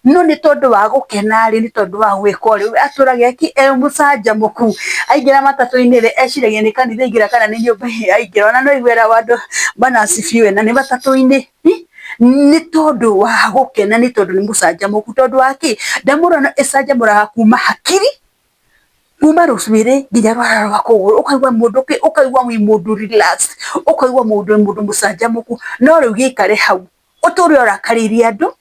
No nĩ tondũ wa gũkena rĩ, nĩ tondũ wa gwĩka ũrĩ, atũraga e mũcanjamũku. Aingĩra matatũ-inĩ rĩ, eciragia nĩ kanitha aingĩra kana nĩ nyũmba aingĩra. Ona no aigue eragwo andũ bwana asifiwe na nĩ matatũ-inĩ. Nĩ tondũ wa gũkena, nĩ tondũ nĩ mũcanjamũku. Tondũ wa kĩ? Ndamũrano ĩcanjamũraga kuma hakiri, kuma rũcuĩrĩ nginya rwara rwa kũgũrũ. Ũkaigua mũndũ kĩ? Ũkaigua wĩ mũndũ relaxed, ũkaigua mũndũ wĩ mũndũ mũcanjamũku. No rĩu gĩikare hau ũtũre ũrakarĩire andũ.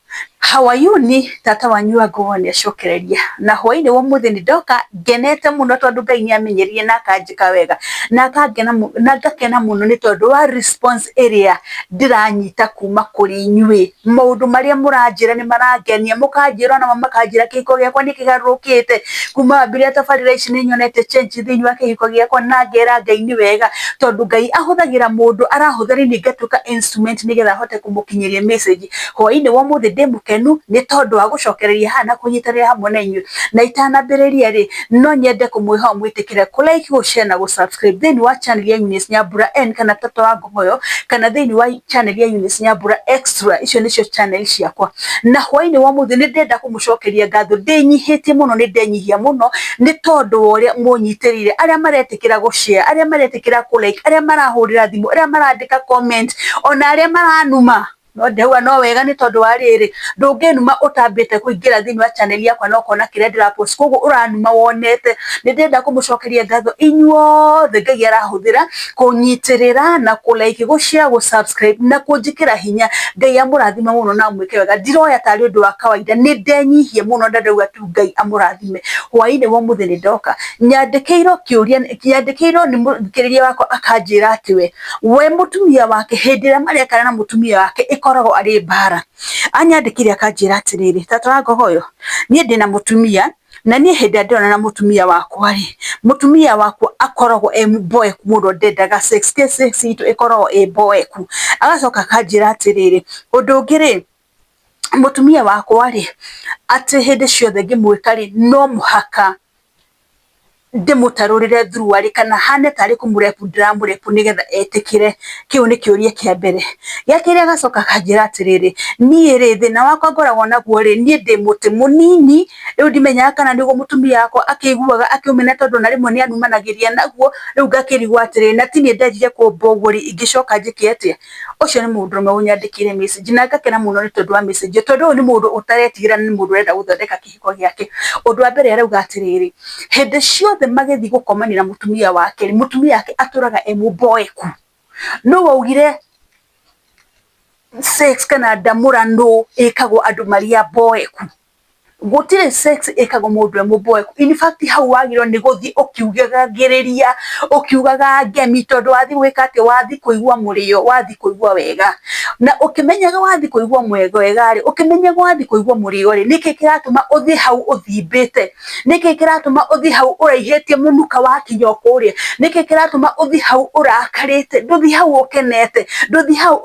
How are you? Ni tata wanyu wa ngũgũ nĩ acokereria na hwainĩ wa ũmũthĩ nĩ ndoka ngenete mũno tondũ Ngai nĩ amenyerire na akanjĩka wega na akangena na ngakena mũno nĩ tondũ wa response ĩrĩa ndĩranyita kuma kũrĩ inyuĩ. Maũndũ marĩa mũranjĩra nĩ marangenia, mũkanjĩra ona makanjĩra kĩhiko gĩakwa nĩ kĩgarũrũkĩte kuma wambĩrĩria tabarĩra ici nĩ nyonete change thĩinĩ wa kĩhiko gĩakwa na ngera Ngai nĩ wega tondũ Ngai ahũthagĩra mũndũ arahũthĩra niĩ ngatuĩka instrument nĩgetha ahote kũmũkinyĩria message. Hwainĩ wa ũmũthĩ ndĩ mũkenu nĩ tondũ wa gũcokereria haha na kũnyitanĩra hamwe na inyuĩ. Na itanambĩrĩria rĩ, no nyende kũmwĩhoya mwĩtĩkĩre kũ like, gũ share na gũ subscribe thĩinĩ wa channel ya Eunice Nyambura N kana Tata wa Ngogoyo kana thĩinĩ wa channel ya Eunice Nyambura Extra. Icio nĩcio channel ciakwa. Na hwainĩ wa ũmũthĩ nĩ ndĩrenda kũmũcokeria ngatho ndĩnyihĩtie mũno, nĩ ndenyihia mũno nĩ tondũ wa ũrĩa mũnyitĩrĩire, arĩa maretĩkĩra gũ share, arĩa maretĩkĩra kũ like, arĩa marahũrĩra thimũ, arĩa marandĩka comment, ona arĩa maranuma. No ndauga no wega nĩ tondũ wa rĩrĩ, ndũngĩnuma ũtambĩte kũingĩra thĩinĩ wa channel yakwa na ũkona kĩrĩa ndĩra post, koguo ũranuma wonete. Nĩ ndĩrenda kũmũcokeria ngatho inyuothe Ngai arahũthĩra kũnyitĩrĩra na kũ like, gũ share, gũ subscribe na kũnjĩkĩra hinya. Ngai amũrathime mũno na amwĩke wega. Ndiroya tarĩ ũndũ wa kawaida, nĩ ndenyihia mũno na ndauga tu Ngai amũrathime. Hwainĩ wa ũmũthĩ nĩ ndoka nyandĩkĩirwo kĩũria, nyandĩkĩirwo nĩ mũthikĩrĩria wakwa akanjĩra atĩ we mũtumia wake hĩndĩ ĩrĩa marekana na mũtumia wake ĩkoragwo arĩ mbara. Anyandĩkĩire akanjĩra atĩrĩrĩ, tata wa Ngogoyo, niĩ ndĩna mũtumia na niĩ hĩndĩ ĩrĩa ndĩrona na mũtumia wakwa rĩ, mũtumia wakwa akoragwo e mboeku mũno, ndendaga sex, sex itũ ĩkoragwo ĩ mboeku. Agacoka akanjĩra atĩrĩrĩ, ũndũ ũngĩ rĩ, mũtumia wakwa rĩ, atĩ hĩndĩ ciothe ngĩmwĩka rĩ, no mũhaka ndĩmũtarũrĩre thuruarĩ kana hane tarĩ kũmũrepu ndĩramũrepu nĩgetha etĩkĩre. Kĩu nĩ kĩũria kĩa mbere. Gĩa kerĩ agacoka akanjĩra atĩrĩrĩ, niĩ rĩ, thĩna wakwa ngoragwo naguo rĩ, niĩ ndĩ mũtĩ mũnini, rĩu ndimenyaga kana nĩguo mũtumia wakwa akĩiguaga akĩũmena tondũ ona rĩmwe nĩ anumanagĩria naguo, rĩu ngakĩrigwo atĩrĩrĩ, na ti niĩ ndendire kũmba ũguo rĩ, ingĩcoka njĩke atĩa? Ũcio nĩ mũndũrũme ũnyandĩkĩire message na ngakena mũno nĩ tondũ wa message ĩyo, tondũ ũyũ nĩ mũndũ ũtaretigĩra, nĩ mũndũ ũrenda gũthondeka kĩhiko gĩake. Ũndũ wa mbere arauga atĩrĩrĩ, hĩndĩ ciothe magĩthiĩ gũkomania na mũtumia wake, mũtumia wake atũraga e mũmboeku. Nũ waugire sex kana ndamũrano ĩkagwo andũ marĩ amboeku? Gũtirĩ sex ĩkagwo mũndũ e mũmboeku. In fact hau wagĩrĩirwo nĩ gũthiĩ ũkiugagĩrĩria, ũkiugaga ngemi tondũ wathiĩ gwĩka atĩa, wathiĩ kũigua mũrĩo, wathiĩ kũigua wega. Na ũkĩmenyaga wathiĩ kũigua wega rĩ, ũkĩmenyaga wathiĩ kũigua mũrĩo rĩ, nĩkĩ kĩratũma ũthiĩ hau ũthimbĩte? Nĩkĩ kĩratũma ũthiĩ hau ũraihĩtie mũnuka wakinya o kũrĩa? Nĩkĩ kĩratũma ũthiĩ hau ũrakarĩte? Ndũthiĩ hau ũkenete, ndũthiĩ hau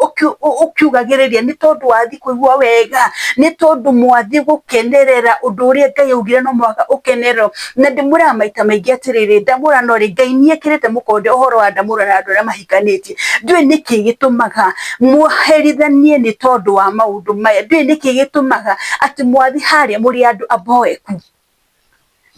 ũkiugagĩrĩria nĩ tondũ wathiĩ kũigua wega, nĩ tondũ mwathiĩ gũkenerera ũndũ ũrĩa Ngai augire no mũhaka ũkenererwo. Na ndĩmwĩraga maita maingĩ atĩrĩrĩ, ndamũrano rĩ, Ngai nĩ ekĩrĩte mũkonde ũhoro wa ndamũrano na andũ arĩa mahikanĩtie. Ndiũĩ nĩkĩ gĩtũmaga mũherithanie nĩ tondũ wa maũndũ maya, ndiũĩ nĩkĩ gĩtũmaga atĩ mwathiĩ harĩa mũrĩ andũ amboeku.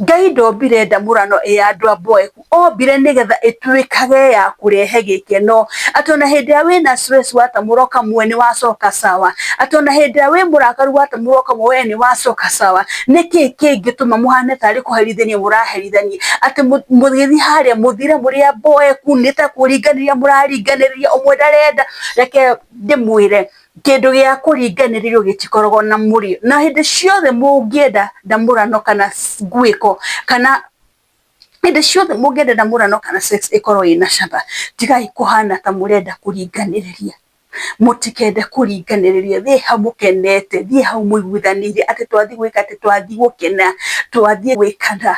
Ngai ndombire ndamũrano ĩ ya andũ amboeku, ombire nĩgetha ĩtuĩkage ya kũrehe gĩkeno. Atĩ ona hĩndĩ ĩrĩa wĩna stress watamũra kamwe nĩ wacoka sawa, atĩ ona hĩndĩ ĩrĩa wĩ mũrakaru watamũra kamwe we nĩ wacoka sawa. Nĩkĩ kĩngĩtũma mũhane tarĩ kũherithania mũraherithania, atĩ mũgĩthiĩ harĩa mũthire mũrĩ amboeku, nĩ ta kũringanĩria mũraringanĩrĩria, ũmwe ndarenda. Reke ndĩmwĩre, kĩndũ gĩa kũringanĩrĩrio gĩtikoragwo na mũrĩo. Na hĩndĩ ciothe mũngĩenda ndamũrano kana ngwĩko kana hĩndĩ ciothe mũngĩenda ndamũrano kana sex ĩkorwo ĩna cama, tigai kũhana ta mũrenda kũringanĩrĩria. Mũtikende kũringanĩrĩria, thiĩi hau mũkenete, thiĩi hau mũiguithanĩirie atĩ twathiĩ gwĩka atĩ, twathiĩ gũkena, twathiĩ gwĩkana.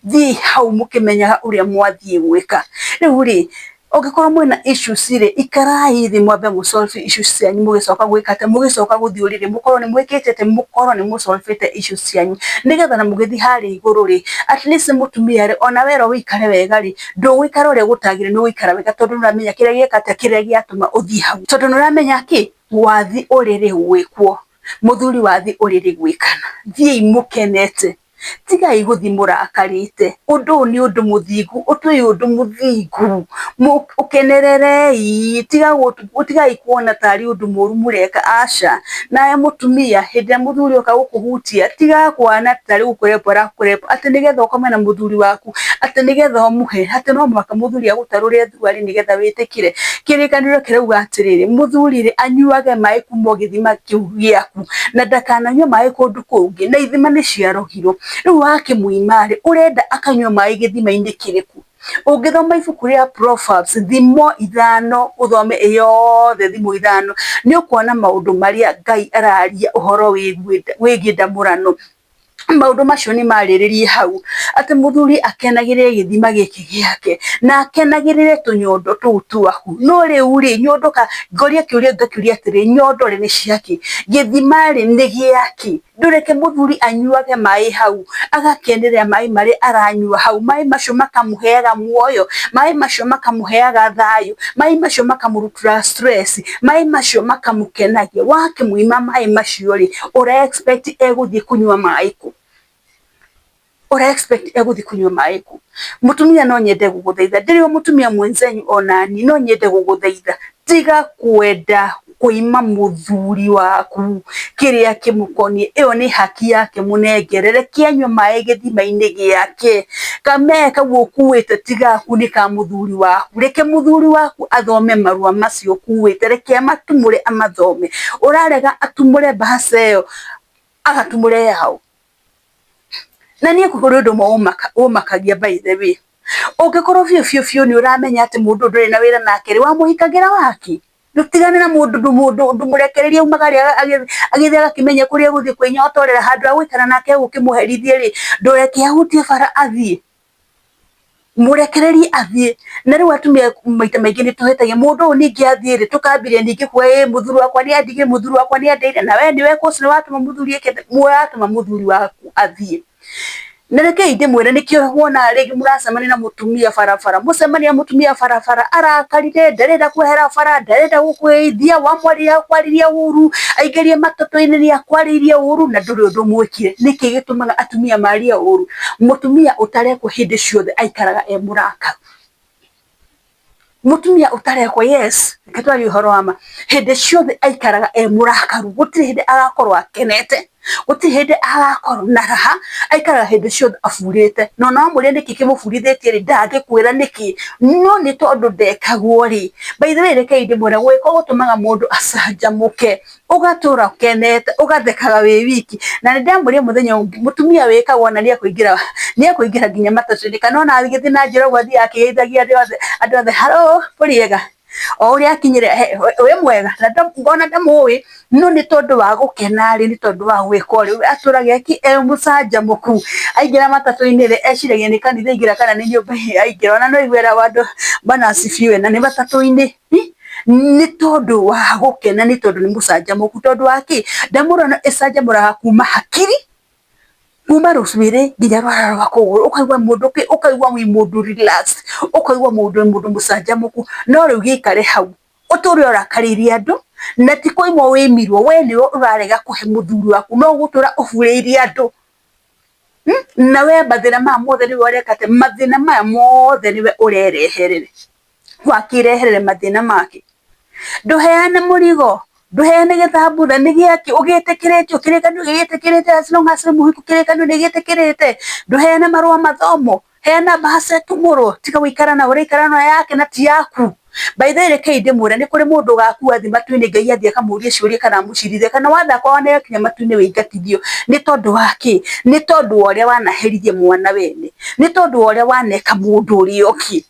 Thiĩi hau mũkĩmenyaga ũrĩa mwathiĩ gwĩka. Rĩu rĩ, ũngĩkorwo mwĩna issues rĩ, ikarai thĩ mwambe mũ solve issues cianyu mũgĩcoka gwĩka atĩa, mũgĩcoka gũthiĩ ũrĩrĩ mũkorwo nĩ mwĩkĩte atĩa, mũkorwo nĩ mũ solve ĩte issues cianyu, nĩgetha ona mũgĩthiĩ harĩa igũrũ rĩ, at least mũtumia rĩ, ona werwo wĩikare wega rĩ, ndũgũikara ũrĩa gũtagĩrĩire, nĩ ũgũikara wega tondũ nĩ ũramenya kĩrĩa gĩeka atĩa, kĩrĩa gĩatũma ũthiĩ hau, tondũ nĩ ũramenya kĩ, wathiĩ ũrĩrĩ gwĩkwo. Muthuri wathi uriri gwikana, thiĩi mukenete, tigai guthi murakarite. Undu uyu ni undu muthingu, utuĩ undu muthingu, ukenererei, tigai kuona tari undu muru mureka, aca. Nawe mutumia hindi ĩrĩa muthuri oka gukuhutia, tiga kuhana tari gukurepo arakurepo ati nigetha ukome na muthuri waku, ati nigetha umuhe, ati no muhaka muthuri agutarure thuari nigetha witikire. Kirikaniro kirauga atiriri, muthuri ri anyuage mai kuma githima kiu giaku na ndakananyue mai kundu kungi, na ithima ni ciarogirwo. Riu wakimwima ri, urenda akanyua mai githima-ini kiriku? Ungithoma ibuku ria Proverbs thimo 5 uthome yothe thimo 5 ni ukuona maundu maria Ngai araria uhoro wigie ndamurano. Maundu macio ni marĩrĩrie hau ati muthuri akenagĩrĩre gĩthima gĩkĩ gĩake na akenagĩrĩre tũnyondo tũu twaku. No rĩu rĩ, nyondo ka ngoria kĩũria ngakĩũria atĩrĩ, nyondo rĩ nĩ ciakĩ? Gĩthima rĩ nĩ gĩakĩ? Ndũreke muthuri anyuage maĩ hau, agakenerera maĩ marĩa aranyua hau, maĩ macio makamũheaga muoyo, maĩ macio makamũheaga thayũ, maĩ macio makamũrutũra stress, maĩ macio makamũkenagia. Wakĩmũima maĩ macio rĩ, ũra expect egũthiĩ kũnyua maĩ kũ? Ura expect egũthiĩ kũnyua maĩ kũ? Mutumia no nyende gũgũthaitha, ndĩrĩ o mutumia mwenzenyu onani, no nyende gũgũthaitha, tiga kwenda kuima muthuri waku kiria kimukoniĩ. Iyo ni haki yake, munengere, reke anyue maĩ gĩthima-inĩ gĩake. Kamee kau ũkuĩte ti gaku, nĩ ka muthuri waku. Reke muthuri waku athome marũa macio ũkuĩte, reke amatumũre amathome. Ũrarega atumũre mbahaca ĩyo, agatumũre yaũ? Na niĩ kũrĩ ũndũ ũmwe ũmakagia by the way. Ũngĩkorwo biũ biũ biũ nĩ ũramenya atĩ mũndũ ndũrĩ na wĩra nake rĩ, wamũhikagĩra waki? Ndũtigane na mũndũ, ndũmũrekererie aumagare agĩthiĩ agakĩmenya kũrĩa egũthiĩ kwĩnyotorera, handũ ha gũikara nake ũkĩmũherithie rĩ, ndũreke ahutie bara athiĩ, mũrekererie athiĩ. Na rĩu atumia maita maingĩ nĩ tũhĩtagia mũndũ ũyũ ningĩ athiĩ rĩ, tũkambiria ningĩ kuga ĩ mũthuri wakwa nĩ andigire, mũthuri wakwa nĩ andeire, na we nĩwe nĩ watũma mũthuri eke, watũma mũthuri waku athiĩ. Na rekei ndĩmwĩre nĩkĩo wonaga rĩngĩ mũracemania na mũtumia barabara, mũcemania mũtumia barabara arakarire, ndarenda kwehera bara, ndarenda gũkũgeithia, wamwarĩria akwarĩria ũru, aingĩrie matatũ-inĩ nĩ akwarĩirie ũru na ndũrĩ ũndũ mwĩkire. Nĩkĩ gĩtũmaga atumia marie ũru? Mũtumia ũtarekwo hĩndĩ ciothe aikaraga e mũrakaru. Mũtumia ũtarekwo, yes, reke twarie ũhoro wa ma, hĩndĩ ciothe aikaraga e mũrakaru, gũtirĩ hĩndĩ agakorwo akenete, gũtirĩ hĩndĩ agakorwo na raha, aikaraga hĩndĩ ciothe aburĩte. Na ona wamũria nĩkĩ kĩmũburithĩtie rĩ, ndangĩkwĩra nĩkĩ, no nĩ tondũ ndekagwo rĩ. By the way, rekei ndĩmwĩre, gwĩkwo gũtũmaga mũndũ acanjamũke, ũgatũra ũkenete, ũgathekaga wĩ wiki. Na nĩ ndamwĩrire mũthenya ũngĩ, mũtumia wĩkagwo ona nĩ ekũingĩra nginya matatũ-inĩ, kana ona agĩthiĩ na njĩra ũguo athiaga akĩgeithagia andũ othe, hello, mũrĩega? O ũrĩa akinyire, wĩ mwega? Na ona ndamũĩ, no nĩ tondũ wa gũkena rĩ, nĩ tondũ wa gwĩkwo rĩ, atũraga e mũcanjamũku. Aingĩra matatũ-inĩ rĩ, eciragia nĩ kanitha aingĩra kana nĩ nyũmba aingĩra, ona no aigue andũ bwana asifiwe, na nĩ matatũ-inĩ. Nĩ tondũ wa gũkena, nĩ tondũ nĩ mũcanjamũku. Tondũ wa kĩ? Ndamũrano ĩcanjamũraga kuma hakiri, kuma rũcuĩrĩ nginya rwara rwa kũgũrũ, ũkaigua mũndũ kĩ, ũkaigua wĩ mũndũ relaxed, ũkaigua mũndũ mũndũ mũcanjamũku. No rĩu gĩikare hau, ũtũre ũrakarĩirie andũ, na ti kũimwo wĩmirwo, we nĩwe ũrarega kũhe mũthuri waku, no ũgũtũra ũburĩirie andũ. Na we mathĩna maya mothe nĩwe ũreka atĩ, mathĩna maya mothe nĩwe ũrereherere, wakĩreherere mathĩna make. Ndũheane mũrigo, ndũheane gĩthambutha, nĩ gĩakĩ ũgĩtĩkĩrĩtio, kĩrĩkanĩro gĩgĩtĩkĩrĩte, as long as wĩ mũhiku kĩrĩkanĩro nĩ gĩtĩkĩrĩte. Ndũheane marũa mathomo, heana mbahaca ĩtumũrwo, tiga gũikara na ũraikara na yake na ti yaku. By the way, rekei ndĩmwĩre, nĩ kũrĩ mũndũ ũgakua athiĩ matu-inĩ, Ngai athiĩ akamũrie ciũria kana amũcirithie, kana wathakwa wanekinya matu-inĩ wĩingatithio. Nĩ tondũ wa kĩ? Nĩ tondũ wa ũrĩa wanaherithia mwana wene, nĩ tondũ wa ũrĩa waneka mũndũ ũrĩa ũngĩ.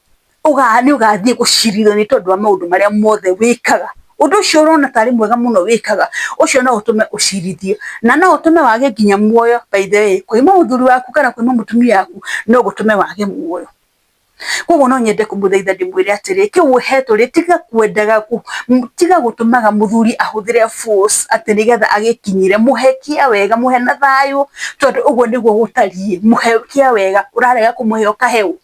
Nĩ ũgathiĩ gũcirithio nĩ tondũ wa maũndũ marĩa mothe wĩkaga. Ũndũ ũcio ũrona tarĩ mwega mũno wĩkaga, ũcio no ũtũme ũcirithio, na no ũtũme wage nginya muoyo. By the way, kũima mũthuri waku kana kũima mũtumia waku no gũtũme wage muoyo. Koguo no nyende kũmũthaitha ndĩmwĩre atĩrĩ, kĩu ũhetwo rĩ, tiga kwendaga, tiga gũtũmaga mũthuri ahũthĩre force atĩ nĩgetha agĩkinyĩre. Mũhe kĩa wega, mũhe na thayũ, tondũ ũguo nĩguo gũtariĩ. Mũhe kĩa wega, ũrarega kũmũhe ũkahe ũ?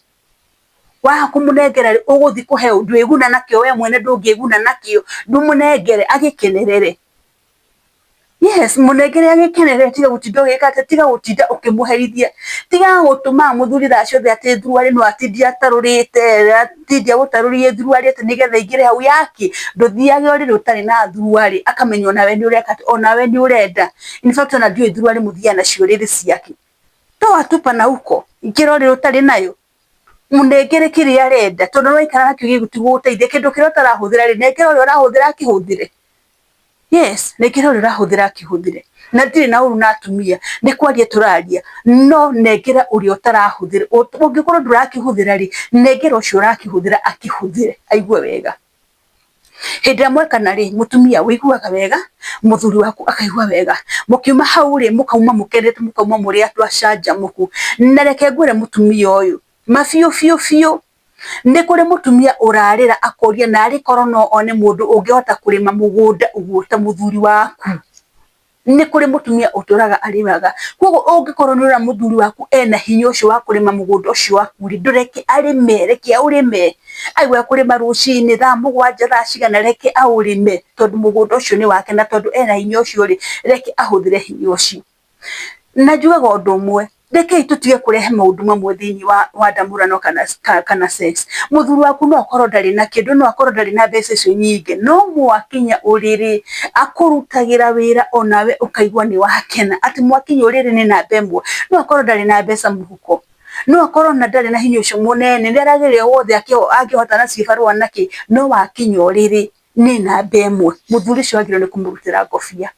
Waga kũmũnengera rĩ, ũgũthiĩ kũhe ũ? Ndwĩguna nakĩo we mwene, ndũngĩguna nakĩo, ndũmũnengere agĩkenerere. Yes, mũnengere agĩkenere, tiga gũtinda ũgĩka atĩ, tiga gũtinda ũkĩmũherithia, tiga gũtũmaga mũthuri thaa ciothe atĩ thuruarĩ no atindie atarũrĩte, atindie agũtarũrĩire thuruarĩ atĩ nĩgetha aingĩre hau yake, ndũthiage ũrĩrĩ ũtarĩ na thuruarĩ, akamenya onawe nĩ ũreka atĩ, onawe nĩ ũrenda. In fact ona ndiũĩ thuruarĩ mũthiaga nacio ũrĩrĩ ciake. Toa tupa na huko, ingĩra ũrĩrĩ ũtarĩ nayo. Mũnengere kĩrĩa arenda, tondũ waikara nakĩo gĩtigũgũteithia, kĩndũ kĩrĩa ũtarahũthĩra rĩ, nengera ũrĩa ũrahũthĩra akĩhũthĩre. Yes, nengera ũrĩa ũrahũthĩra akĩhũthĩre. Na ndirĩ na ũru na atumia, nĩ kwaria tũraria, no nengera ũrĩa ũtarahũthĩra, ũngĩkorwo ndũrakĩhũthĩra rĩ, nengera ũcio ũrakĩhũthĩra akĩhũthĩre aigue wega. Hĩndĩ ĩrĩa mwekana rĩ, mũtumia ũiguaga wega, mũthuri waku akaigua wega, mũkiuma hau rĩ, mũkauma mũkenete, mũkauma mũrĩ andũ acanjamũku. Na reke ngwĩre mũtumia ũyũ, ma biũ biũ biũ, nĩ kũrĩ mũtumia ũrarĩra akoria narĩ korwo no one mũndũ ũngĩhota kũrĩma mũgũnda ũguo ta mũthuri waku. Nĩ kũrĩ mũtumia ũtũraga arĩmaga, koguo ũngĩkorwo nĩ ũrona mũthuri waku ena hinya ũcio wa kũrĩma mũgũnda ũcio waku rĩ, ndũreke arĩme, reke aũrĩme, aigua kũrĩma rũcinĩ thaa 7 thaa cigana, reke aũrĩme, tondũ mũgũnda ũcio nĩ wake na tondũ ena hinya ũcio rĩ, reke ahũthĩre hinya ũcio. Na njugaga ũndũ ũmwe, rekei tũtige kũrehe maũndũ mamwe thĩinĩ wa ndamũrano kana sex. Mũthuri waku no akorwo ndarĩ na kĩndũ, no akorwo ndarĩ na mbeca icio nyingĩ, no mwakinya ũrĩrĩ, akũrutagĩra wĩra onawe ũkaigua nĩ wakena, atĩ mwakinya ũrĩrĩ nĩ namba ĩmwe. No akorwo ndarĩ na mbeca mũhuko, no akorwo ona ndarĩ na hinya ũcio mũnene, nĩ arageria wothe angĩhota na cibarũa na kĩ, no wakinya ũrĩrĩ nĩ namba ĩmwe. Mũthuri ũcio wagĩrĩirwo nĩ kũmũrutĩra ngobia.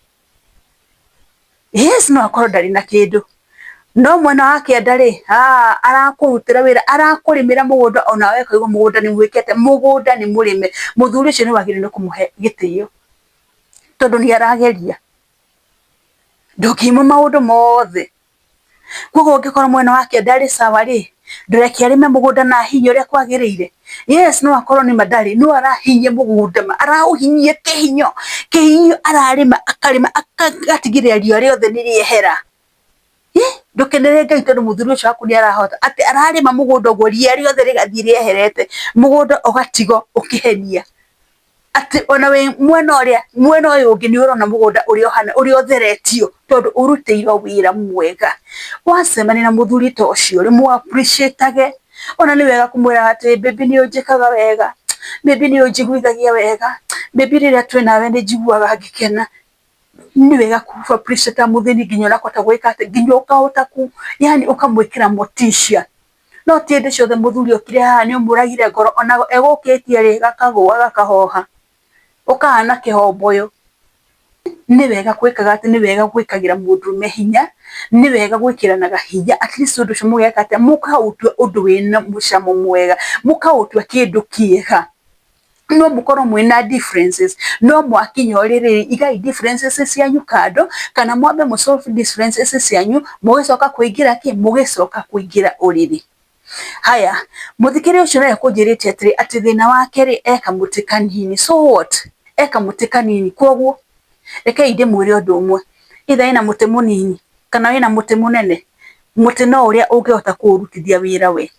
Yes, no akorwo ndarĩ na kĩndũ, no mwena wa kĩanda rĩ, arakũrutĩra wĩra, arakũrĩmĩra mũgũnda onawe ũkaigua mũgũnda nĩ mwĩke mũgũnda nĩ mũrĩme. Mũthuri ũcio nĩ wagĩrĩirwo nĩ kũmũhe gĩtĩo, tondũ nĩ arageria. Ndũngĩimwo maũndũ mothe. Koguo ũngĩkorwo mwena wake ndarĩ sawa rĩ, ndũreke arĩme mũgũnda na ahinye ũrĩa kwagĩrĩire. Yes, no akorwo nĩma ndarĩ, no arahinyia mũgũnda ma, araũhinyia kĩhinyo, kĩhinyo ararĩma akarĩma agatigĩrĩra ria rĩothe nĩ rĩehera. Ndũkenere Ngai tondũ mũthuri ũcio waku nĩ arahota, atĩ ararĩma mũgũnda ũguo ria rĩothe rĩgathiĩ rĩeherete, mũgũnda ũgatigwo ũkĩhenia. Atĩ ona wĩ mwena ũrĩa mwena ũyũ ũngĩ nĩ ũrona mũgũnda ũrĩa ũhana ũrĩa ũtheretio tondũ ũrutĩirwo wĩra mwega. Wacemania na mũthuri ta ũcio rĩ, mũ appreciate age, ona nĩ wega kũmwĩra atĩ baby nĩ ũnjĩkaga wega, baby nĩ ũnjiguithagia wega, baby rĩrĩa twĩ nawe nĩ njiguaga ngĩkena. Nĩ wega kũ appreciate mũthuri nginya ũrahota gwĩka atĩ nginya ũkahota kũ yani ũkamwĩkĩra motisha. No ti hĩndĩ ciothe mũthuri okire haha nĩ ũmũragire ngoro ona egũkĩtie rĩ, gakagũa gakahoha, ũkahana kĩhomboyo. Nĩ wega gwĩkaga atĩ nĩ wega gwĩkagĩra mũndũrũme hinya, nĩ wega gwĩkĩranaga hinya at least ũndũ ũcio mũgeka atĩa, mũkaũtua ũndũ wĩna mũcamo mwega, mũkaũtua kĩndũ kĩega. No mũkorwo mwĩna differences, no mwakinya ũrĩrĩ igai differences cianyu kando, kana mwambe mũ solve differences cianyu, mũgĩcoka kũingĩra kĩ, mũgĩcoka kũingĩra ũrĩrĩ. Haya, mũthikĩrĩria ũcio naye ekũnjĩrĩte atĩrĩ, atĩ thĩna wake rĩ, e kamũtĩ kanini, so what? E kamũtĩ kanini, koguo rekei ndĩmwĩre ũndũ ũmwe, either ena mũtĩ mũnini kana wĩna mũtĩ mũnene, mũtĩ no ũrĩa ũngĩhota kũũrutithia wĩra we.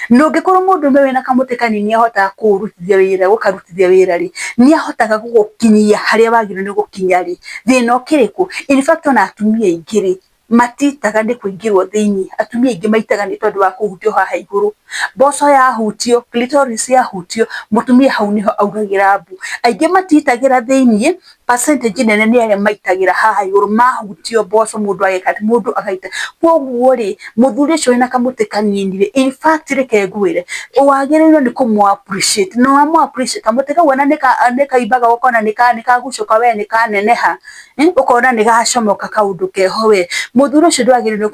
Na ũngĩkorwo mũndũrũme wĩna kamũtĩ kanini ahotaga kũũrutithia wĩra, gũkarutithia wĩra rĩ, nĩ ahotaga gũgũkinyia harĩa wagĩrĩirwo nĩ gũkinya rĩ, thĩna ũkĩrĩ kũ? In fact ona atumia aingĩ rĩ, matitaga nĩ kũingĩrwo thĩiniĩ, atumia aingĩ maitaga nĩ tondũ wa kũhutio haha igũrũ. Mboco yahutio, clitoris yahutio, mũtumia hau nĩho augagĩra mbu. Aingĩ matitagĩra thĩiniĩ, percentage nene nĩ arĩa maitagĩra haha igũrũ, mahutio mboco mũndũ ageka atĩ, mũndũ agaita. Koguo rĩ, mũthuri ũcio wĩna kamũtĩ kanini rĩ, in fact reke ngwĩre, wagĩrĩirwo nĩ kũmũ appreciate, na wamũ appreciate kamũtĩ kau ona nĩ kaimbaga ũkona nĩ kagucũka we nĩ kaneneha, ũkona nĩ gacomoka kaũndũ keho we. Mũthuri ũcio ndwagĩrĩirwo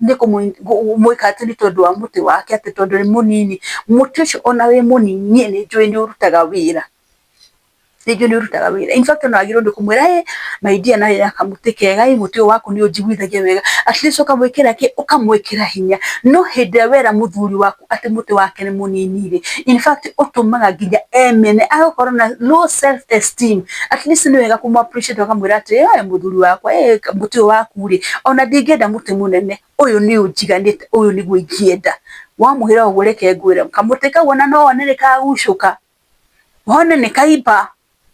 nĩ kũmwĩka atĩ nĩ tondũ wa mũtĩ wake atĩ tondũ nĩ mũnini. Mũtĩ ũcio ona wĩ mũnini niĩ nĩ njũĩ nĩ ũrutaga wĩra. Nĩ njũĩ nĩ ũrutaga wĩra. In fact ona wagĩrĩirwo nĩ kũmwĩra ĩ my dear na wĩna kamũtĩ kega ĩ mũtĩ ũyũ waku nĩ ũnjiguithagia wega. At least ũkamwĩkĩra kĩ, ũkamwĩkĩra hinya. No hĩndĩ ĩrĩa wera mũthuri waku atĩ mũtĩ wake nĩ mũnini rĩ, in fact ũtũmaga nginya emene, agakorwo na low self esteem. At least nĩ wega kũmũ appreciate ũkamwĩra atĩ ĩ mũthuri wakwa ĩ mũtĩ ũyũ waku rĩ, ona ndingĩenda mũtĩ mũnene, ũyũ nĩ ũnjiganĩte, ũyũ nĩguo ingĩenda. Wamwĩra ũguo reke ngwĩre, kamũtĩ kau ona no wone nĩ kagucũka, wone nĩ kaimba.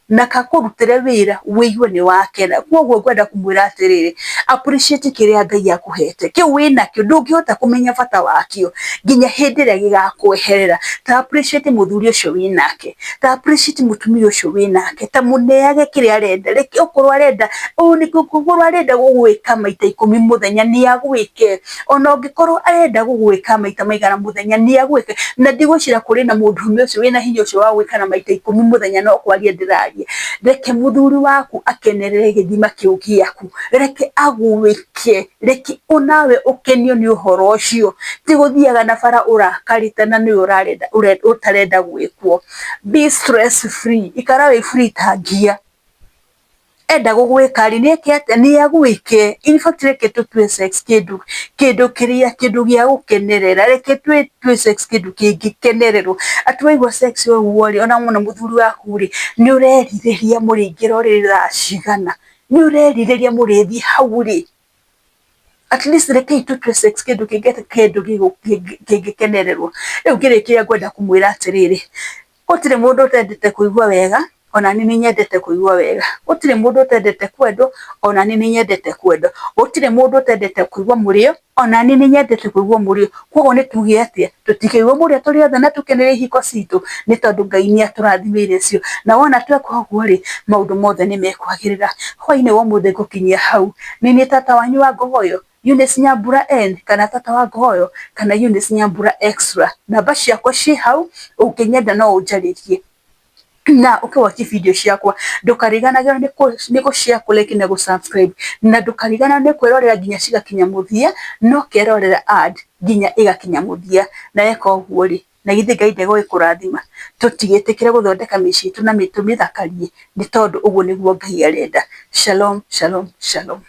Na kakũrutĩre wĩra wĩigue nĩ wakena. Koguo ngwenda kũmwĩra atĩrĩrĩ, appreciate kĩrĩa Ngai akũhete, kĩu wĩnakĩo ndũngĩhota kũmenya bata wakĩo nginya hĩndĩ ĩrĩa gĩgakweherera. Ta appreciate mũthuri ũcio wĩnake, ta appreciate mũtumia ũcio wĩnake, ta mũneage kĩrĩa arenda. Reke okorwo arenda okorwo arenda gũgwĩka maita 10 mũthenya nĩ agwĩke, ona ũngĩkorwo arenda gũgwĩka maita maigana mũthenya nĩ agwĩke. Na ndigwĩciria kũrĩ na mũndũrũme ũcio wĩna hinya ũcio wa gwĩkana maita 10 mũthenya, no kwaria ndĩraria. Reke mũthuri waku akenerere gĩthima kĩu gĩaku, reke agwĩke, reke onawe ũkenio nĩ ũhoro ũcio, ti gũthiaga na bara ũrakarĩte na nĩwe ũtarenda gwĩkwo. Be stress free, ikara wĩ free ta ngia. Enda gũgwĩka rĩ, nĩ eke atĩa? Nĩ agwĩke. In fact reke tũtue sex kĩndũ kĩndũ kĩrĩa kĩndũ gĩa gũkenerera, reke tũtue sex kĩndũ kĩngĩkenererwo. Atĩ waigua sex ũguo rĩ, ona wona mũthuri waku rĩ, nĩ ũrerirĩria mũrĩingĩra ũrĩrĩ thaa cigana, nĩ ũrerirĩria mũrĩthiĩ hau rĩ. At least rekei tũtue sex kĩndũ kĩndũ kĩngĩkenererwo. Rĩu ngĩrĩkia ngwenda kũmwĩra atĩrĩrĩ, gũtirĩ mũndũ ũtendete kũigua wega, ona niĩ nĩ nyendete kũigua wega. Gũtirĩ mũndũ ũtendete kwendwo, ona niĩ nĩ nyendete kwendwo. Gũtirĩ mũndũ ũtendete kũigua mũrĩo, ona niĩ nĩ nyendete kũigua mũrĩo. Koguo nĩ tuge atĩa? Tũtikaigua mũrĩo tũrĩ othe na tũkenere ihiko citũ, nĩ tondũ Ngai nĩ atũrathimĩire cio. Na wona tweka ũguo rĩ, maũndũ mothe nĩ mekwagĩrĩra. Hwaĩ-inĩ wa ũmũthĩ ngũkinyia hau. Nĩ niĩ tata wanyu wa Ngogoyo, Eunice Nyambura N, kana tata wa Ngogoyo, kana Eunice Nyambura Extra. Namba ciakwa ciĩ hau, ũngĩnyenda no ũnjarĩrie. Na ũkĩ watch video ciakwa ndũkariganagĩrwo nĩ gũ share, kũ like na gũ subscribe, na ndũkariganĩrwo nĩ kwĩrorera nginya cigakinya mũthia, no kerorera ad nginya ĩgakinya mũthia. Na weka ũguo rĩ, na githĩ Ngai ndegũgĩkũrathima? Tũtigĩtĩkĩre gũthondeka mĩciĩ itũ na tũmĩthakarie, nĩ tondũ ũguo nĩguo Ngai arenda. Shalom, shalom, shalom.